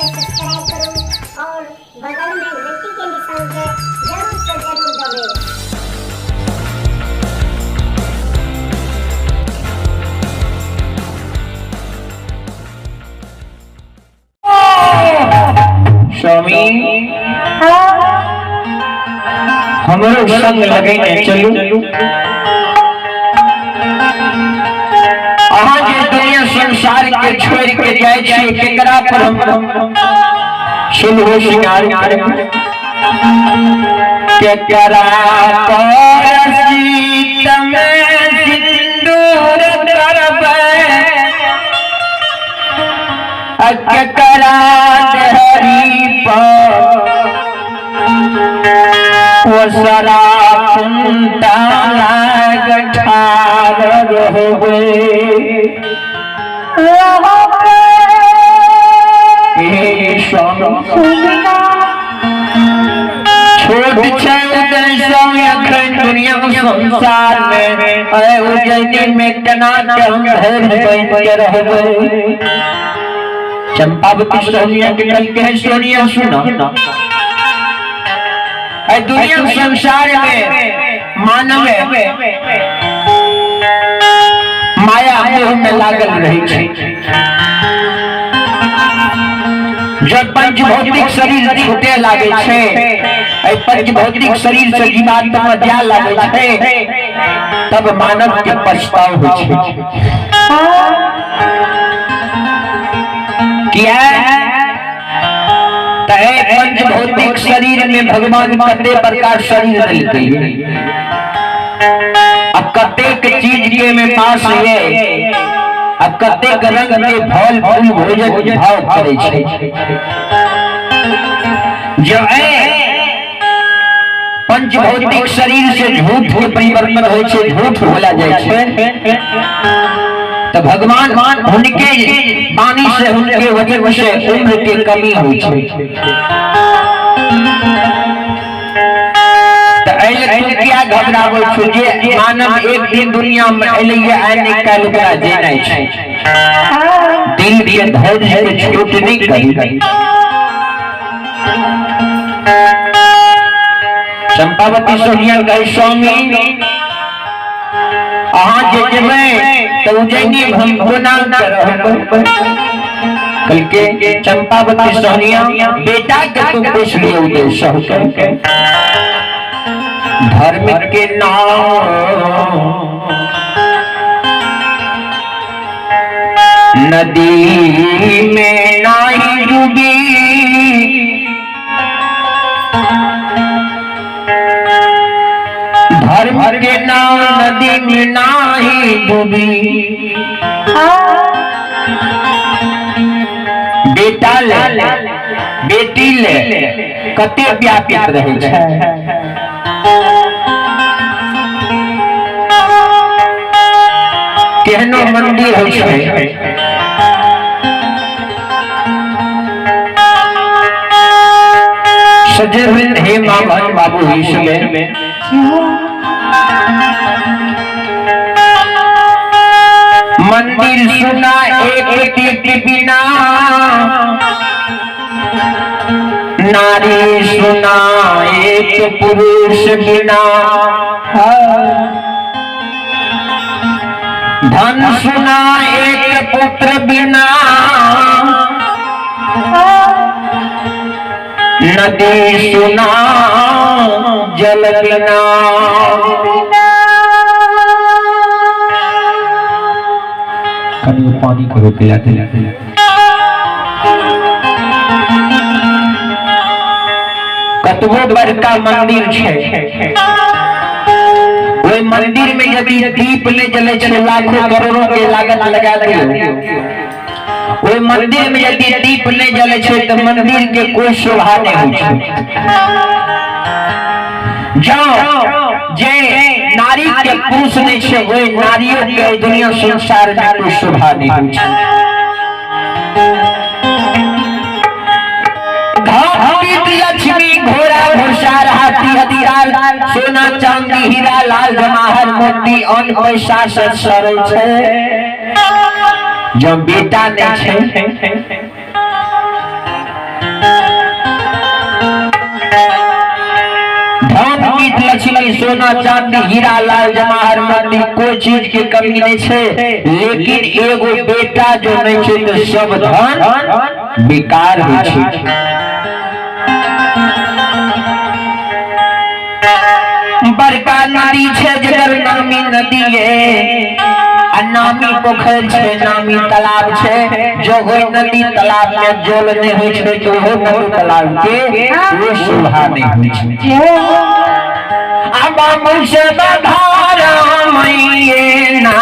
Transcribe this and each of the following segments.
के सब्सक्राइब करू और बगल में घंटी के निशान के जरूर से जरूर दबेबै। स्वामी हमरो संग लगेने चलू। अहाँ जे दुनिया संसार के छोड़ के जाय छी केकरा पर हम सुनहो श्रृंगार करब? केकरा पर सीत में सिंदूर करबै, केकरा देहरी पर ओसरा कुंटा लाग ठार रहबै। हे स्वामी, छोट छै उदय स्वामी अखन दुनिया संसार में, अरे उज्जैनी में केना के हम धैर्य बन के रहबै। चंपावती सोनिया के कल के है, सोनिया सुना, अरे दुनिया संसार में मानव माया मोह में लागल रही छै। जब पंचभौतिक शरीर छूटे लागे छै, एहि पंचभौतिक शरीर से जीवात्मा जाय लागे छै, तब मानव के पछताव होइ छै। किया तऽ एहि पंचभौतिक शरीर में भगवान कते प्रकार शरीर देलकै, आ कतेक चीज के में पास ये, आ कतेक रंग के फल फूल भोजन भाव करै छै। जब ए पंचभौतिक शरीर से झूठ के परिवर्तन होइ छै, झूठ होला जाइ छै, तऽ भगवान हुनके वाणी से हुनके वचन से उम्र के कमी होइ छै। तऽ एहि लए तू किया घबराबै छौ? जे मानव एक दिन दुनिया में एलैया, आइ नहि काल्हि ओकरा जेनाइ छै। दिल के धैर्य के छोट नहि करी। चंपावती सोनिया कहे, स्वामी अहाँ जे जेबै तऽ उज्जैनी हम कोना के रहबै? कहलकै चंपावती सोनिया, बेटा के तू पूछ लियौ दे सबके धर्म के नाम नदी में नाही डूबी, धर्म के नाम नदी में नाही डूबी। बेटा ले बेटी ले कते व्यापित रहे छै। केहनो मंदिर होइ छै, सजे हुए हे माँ भन बाबू इसमें मंदिर सुना एक दीप बिना, नारी सुना एक पुरुष बिना, धन सुना एक पुत्र बिना, नदी सुना जल बिना। कभी पानी करो पिला दिला। कतबो बड़का मंदिर छै, ओहि मंदिर में यदि दीप नहि जलै छै, लाखों करोड़ों के लागत लगा दियौ, ओहि मंदिर में यदि दीप नहि जलै छै तऽ मंदिर के कोई शोभा नहि होइ छै। जाओ जे नारी के पुरुष नहीं छै, ओहि नारियों के दुनिया संसार में कोई शोभा नहीं होइ छै। लक्ष्मी घोड़ा घोड़सार हाथी हथियार सोना चांदी हीरा लाल जवाहर मोती अन्न पैसा से सरै छै। जब बेटा नहीं छै धन मीत लक्ष्मी सोना चांदी हीरा लाल जवाहर मोती कोई चीज के कमी नहीं छे, लेकिन एगो बेटा जो नहीं छे तो सब धन बेकार हो छे। बड़का नदी छे जकर नामी नदी है, आ नामी पोखर छे, नामी तालाब छे, जो होय नदी तालाब में जल नहीं होय छे तो हो नदी तालाब के वो शोभा नहीं होय छे। अब मुझे बधारा मैये ना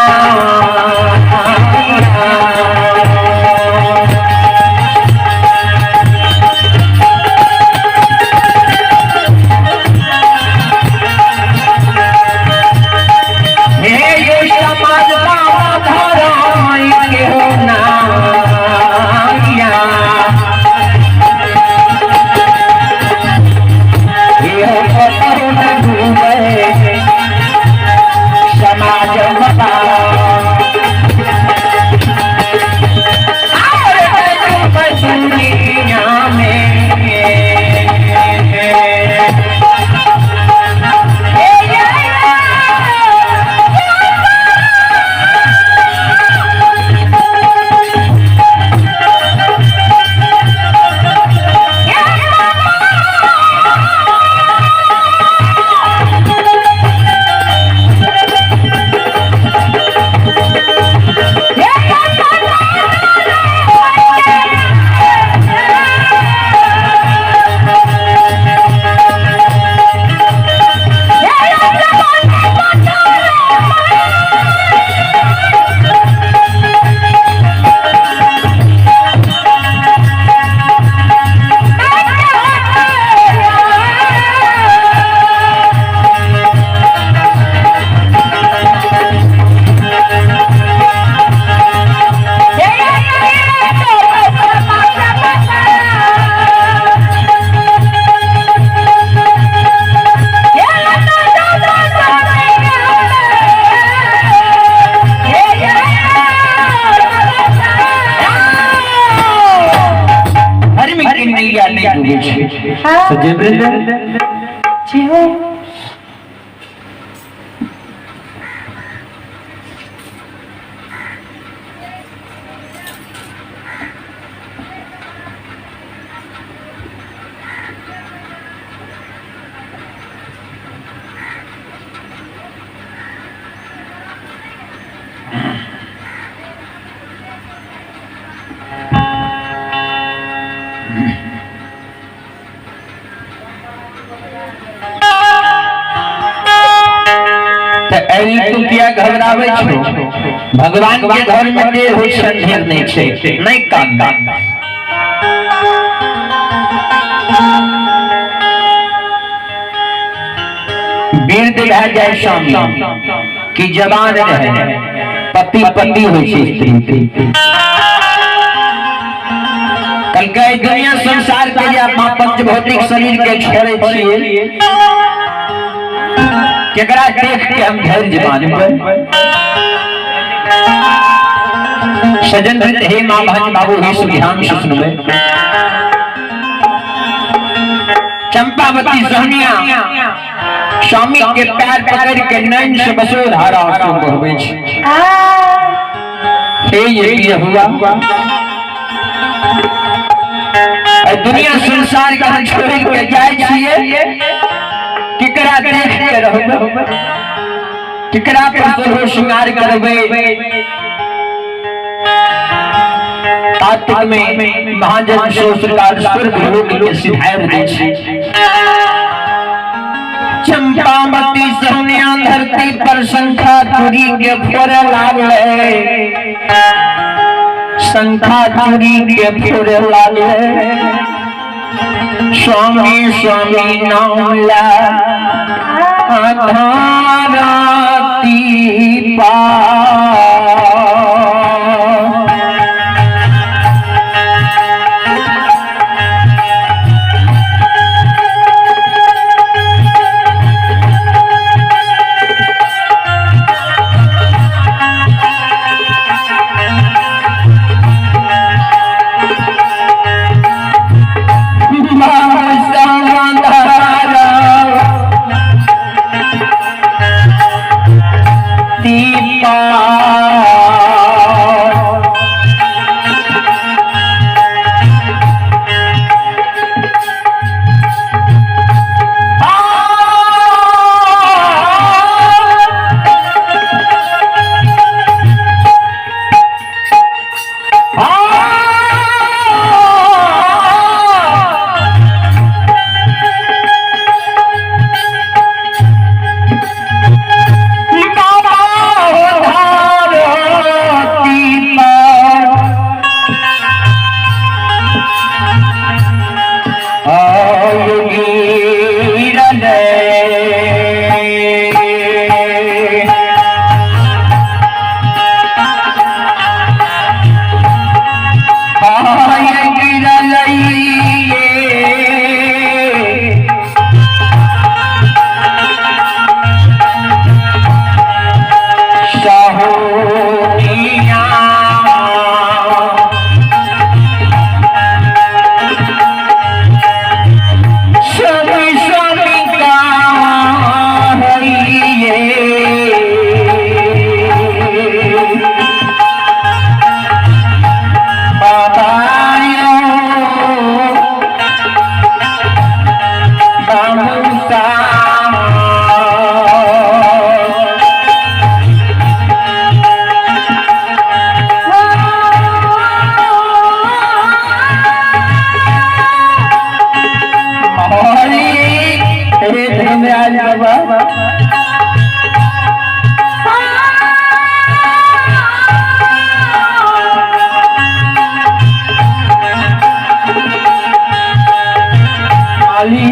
घबरावे छो, भगवान के घर में देर हो संदेह नहीं छे, नहीं कान। वृद्ध भए जाए स्वामी कि जवान रहे, पति पति हो स्त्री। कल के दुनिया संसार के जे अपना पंच भौतिक शरीर के छोड़े छिए, केकरा देख के हम धैर्य मानबै। सजन हे मां बहन बाबू हे सुध्यान से सुनबै। चंपावती सोहनिया स्वामी के पैर पकड़ के नैन से बसो धारा आंसू बहबै छै। हे ये प्रिय हुआ दुनिया संसार के हम छोड़ के जाय छिए, केकरा देख के रहबै, केकरा पर सोहो श्रृंगार करबै। कार्तिक में महाजन सो सरकार स्वर्ग लोक के सिधार दै छै। चंपावती सोनिया धरती पर शंखा चूड़ी के फोड़े लागले, शंखा चूड़ी के फोड़े लागले। स्वामी स्वामी नाम ला धरती पार। में आयल बाबा। माली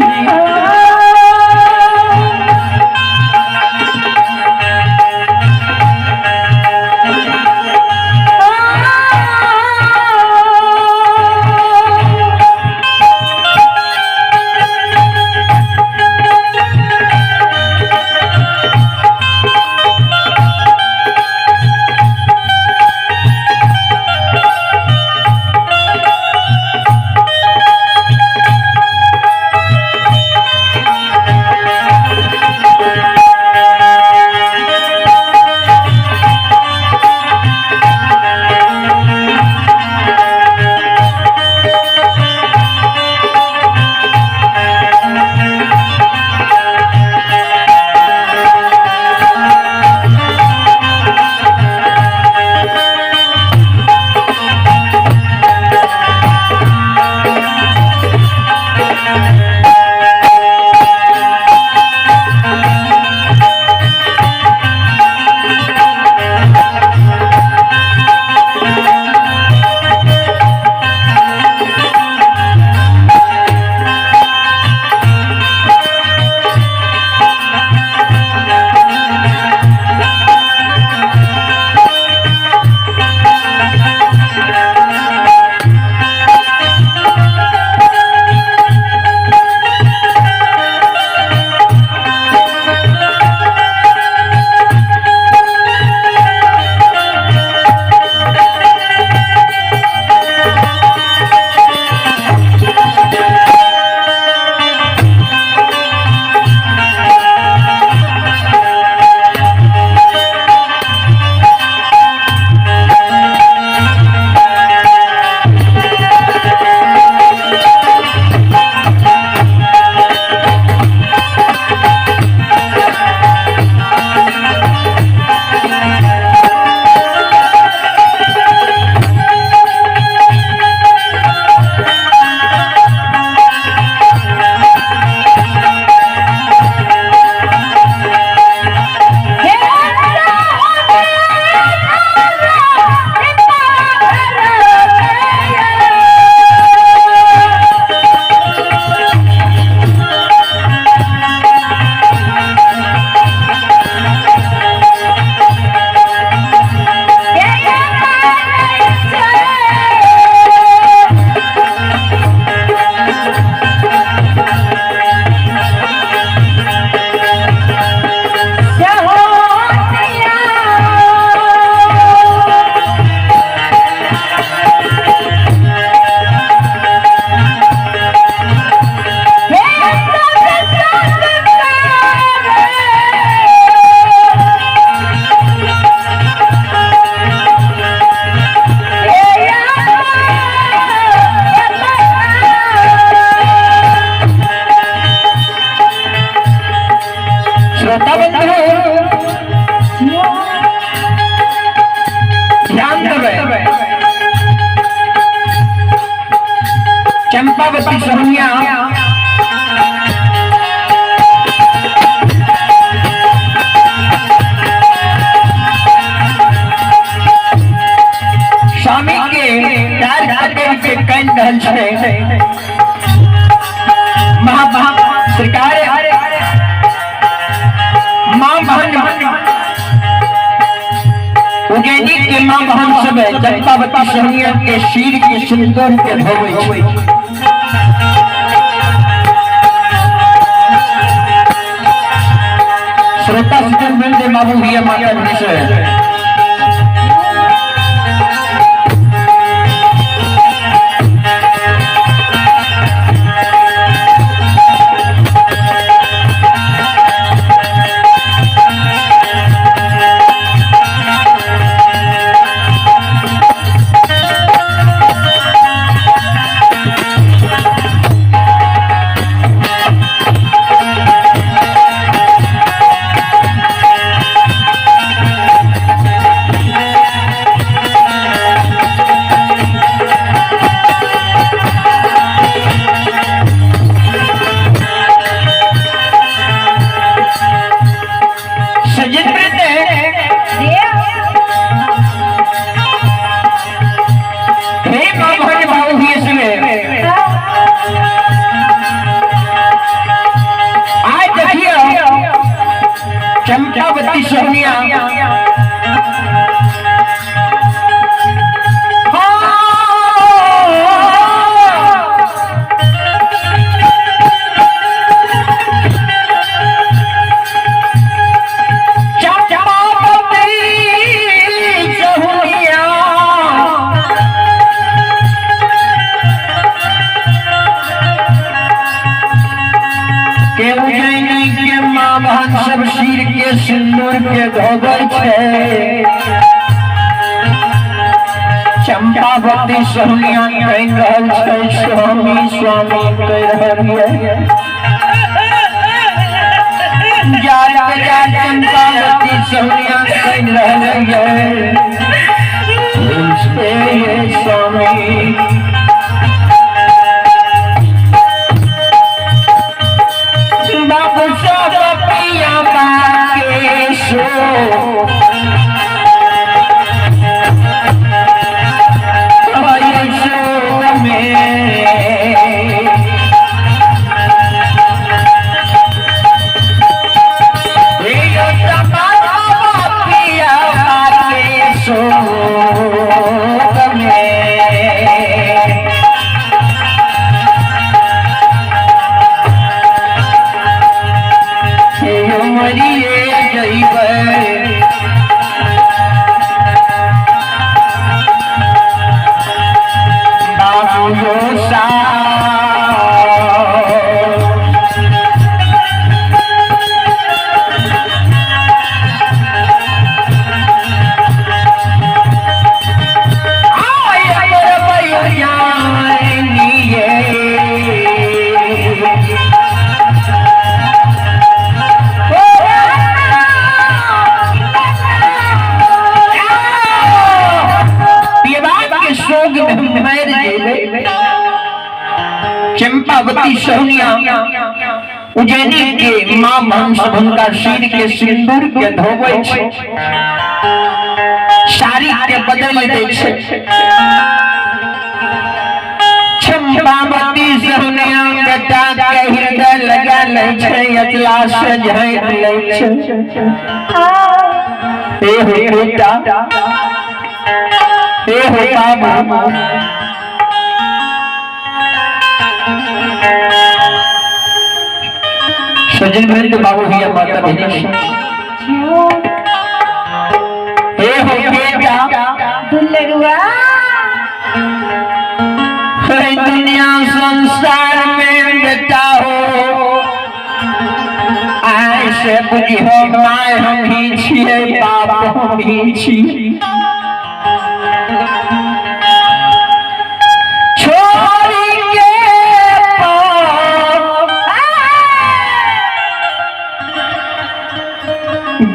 श्रोता बंधु ध्यान देबै, चंपावती सोनिया स्वामी के पैर पकड़ के कह रहल छै, महा सरकार माँ बहन उगैनी के माँ बहन सब चंपावती सोनिया के सिर के सिंदूर के धोबै छै। श्रोता सज्जन वृंद बाबू भैया माता जी से सज्जन वृंद, हे माँ भज बाबू इसमें आज देखिए चंपावती सोनिया के उजैनी के माँ बहन सब सिर के सिंदूर के धोबै छै। चंपावती सोनिया कहि रहल छै, स्वामी स्वामी कहि रहल ये। जार के जार चंपावती सोनिया कहि रहल ये, स्वामी बाबू सब पिया के सो चंपावती सोनिया उज्जैनी के माँ बहन सब हुनका सिर के सिंदूर के धोबै छै, साड़ी के बदल दै छै। चंपावती सोनिया बेटा के हृदय लगा लै छै, अचला से झाँपि लै छै। हे हो बेटा, हे हो बाबू, सज्जन वृंद बाबू भैया माता बहिनी, हे हो बेटा दुलरुआ, दुनिया संसार में बेटा हो ऐसे बुझो my हम ही छिए, बाप हम ही छी। छोड़ी के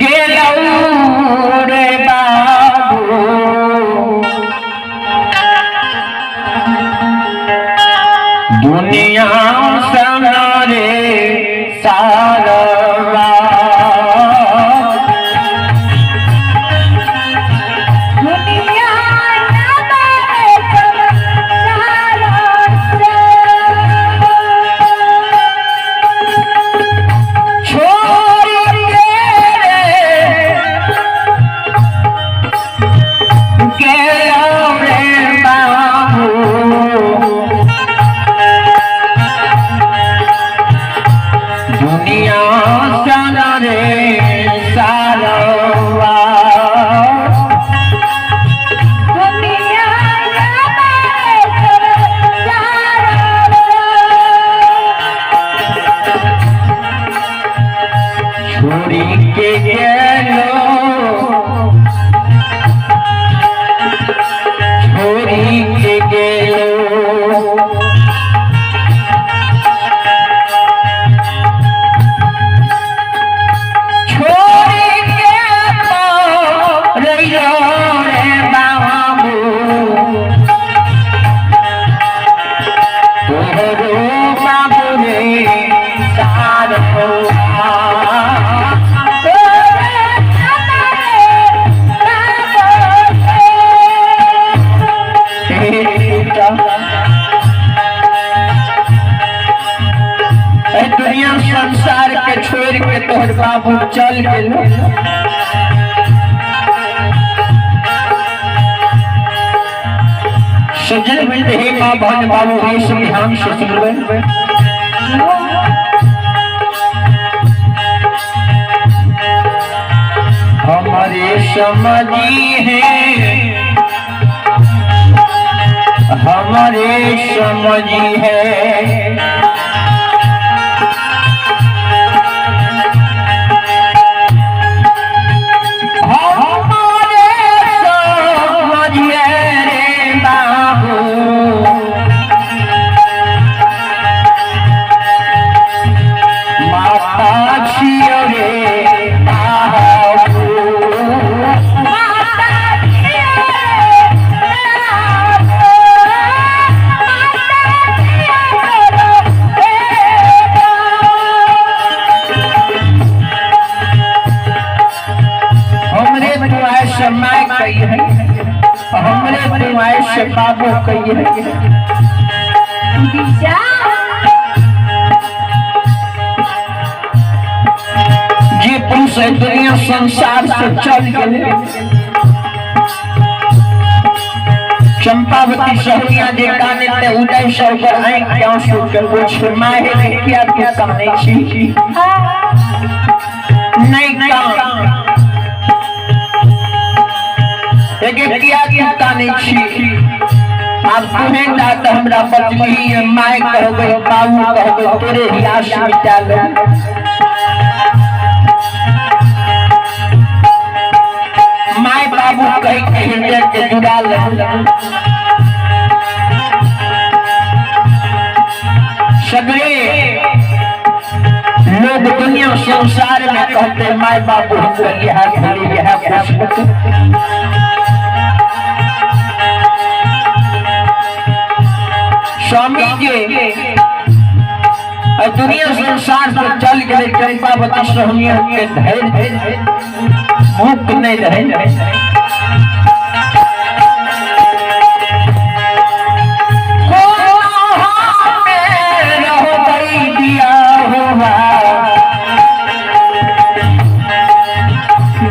गेलौ रे बाबू, दुनिया सना रे सारवा, दुनिया छोड़ के गेलौ रे बाबू, दुनिया सना रे सारवा, दुनिया छोड़ी के गेलो, छोड़ी के गेलो। छोड़ी के रहियो रे बाबू, तोहरो बाबू रे सारवा। दुनिया। छोड़ के तोहर बाबू चल गेल। सजल वृंद हे माँ बहन बाबू, हे सब ध्यान से सुनबै। हमारे समझी है, हमारे समझी है, हमारे समझिए रे बाबू, माता छियो रे बाबू, हमरे तू ऐसे माय कही है, हमरे तू ऐसे बाबू कही है। जे पुरुष है दुनिया संसार से चल गए, चंपावती सहुनिया जे काने ते उदय सौकर आँख के आंसू के पोछ, माय हे किया तू काने छी नहीं कान एगे किया तू काने छी। आब तुहे टा तऽ हमरा बचली, my कहबै बाबू कहबै तोरे ही आस मिटा ले। My बाबू कह के हृदय के जुड़ा ले। सगरे लोग दुनिया संसार में कहते my बाबू हमको यह भली यह खुशबत। स्वामी जी दुनिया संसार से चल गए, चंपावती सोहनिया के धैर्य मुक्त नहीं रहे।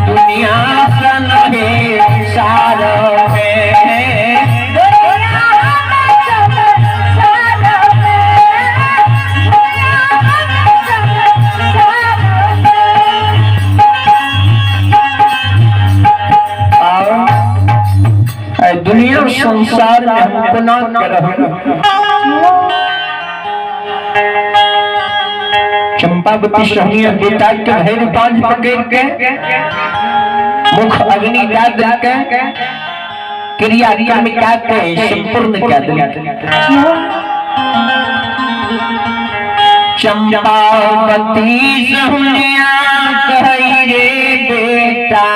दुनिया संसार में दुनिया संसार में हम कोना के रहब। चंपावती सोहनिया बेटा के भैर बांध पकड़ के मुख अग्नि दाद के क्रिया कर्म के संपूर्ण कर दिया। चंपावती सोहनिया कही रे बेटा,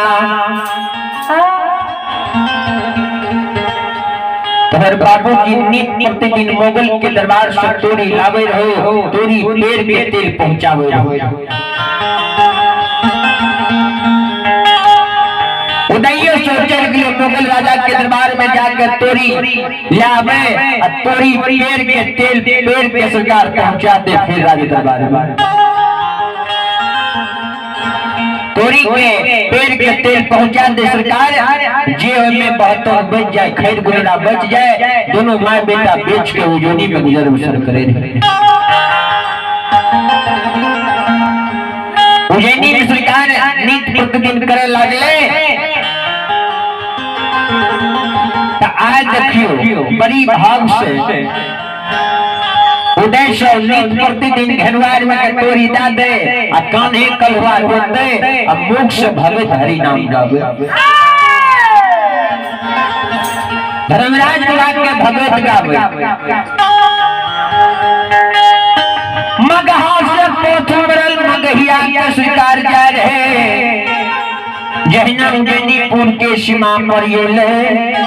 तोहर बाबूजी नित प्रतिदिन मुगल के दरबार से तोरी लावे रहो, तोरी पेड़ के तेल पहुंचावे रहो। उदय से चल गए मुगल राजा के दरबार में जाकर तोरी लावे और तोरी पेड़ के तेल पेड़ के सरकार पहुंचा दे। फिर राजा दरबार में तोरी के पेड़ के तेल पहुंचा दे सरकार, जे में बहुत बच जाए, खैर गुजरा बच जाए, दोनों माँ बेटा बेच के उजोनी में गुजर बसर करे। उज्जैनी में सरकार नित प्रतिदिन करे लागले। तो आज देखियो बड़ी भाग से उदय सौ नित प्रतिदिन घनवार में तोरी दा दे आ कान्हे कलवा दे आ मुख से भगत हरि नाम गावे। धर्मराज बुला के भगत गावे। मगहा से पोथ मरल मगहिया के स्वीकार जा रहे, जहिना उज्जैनीपुर के सीमा पर ये ले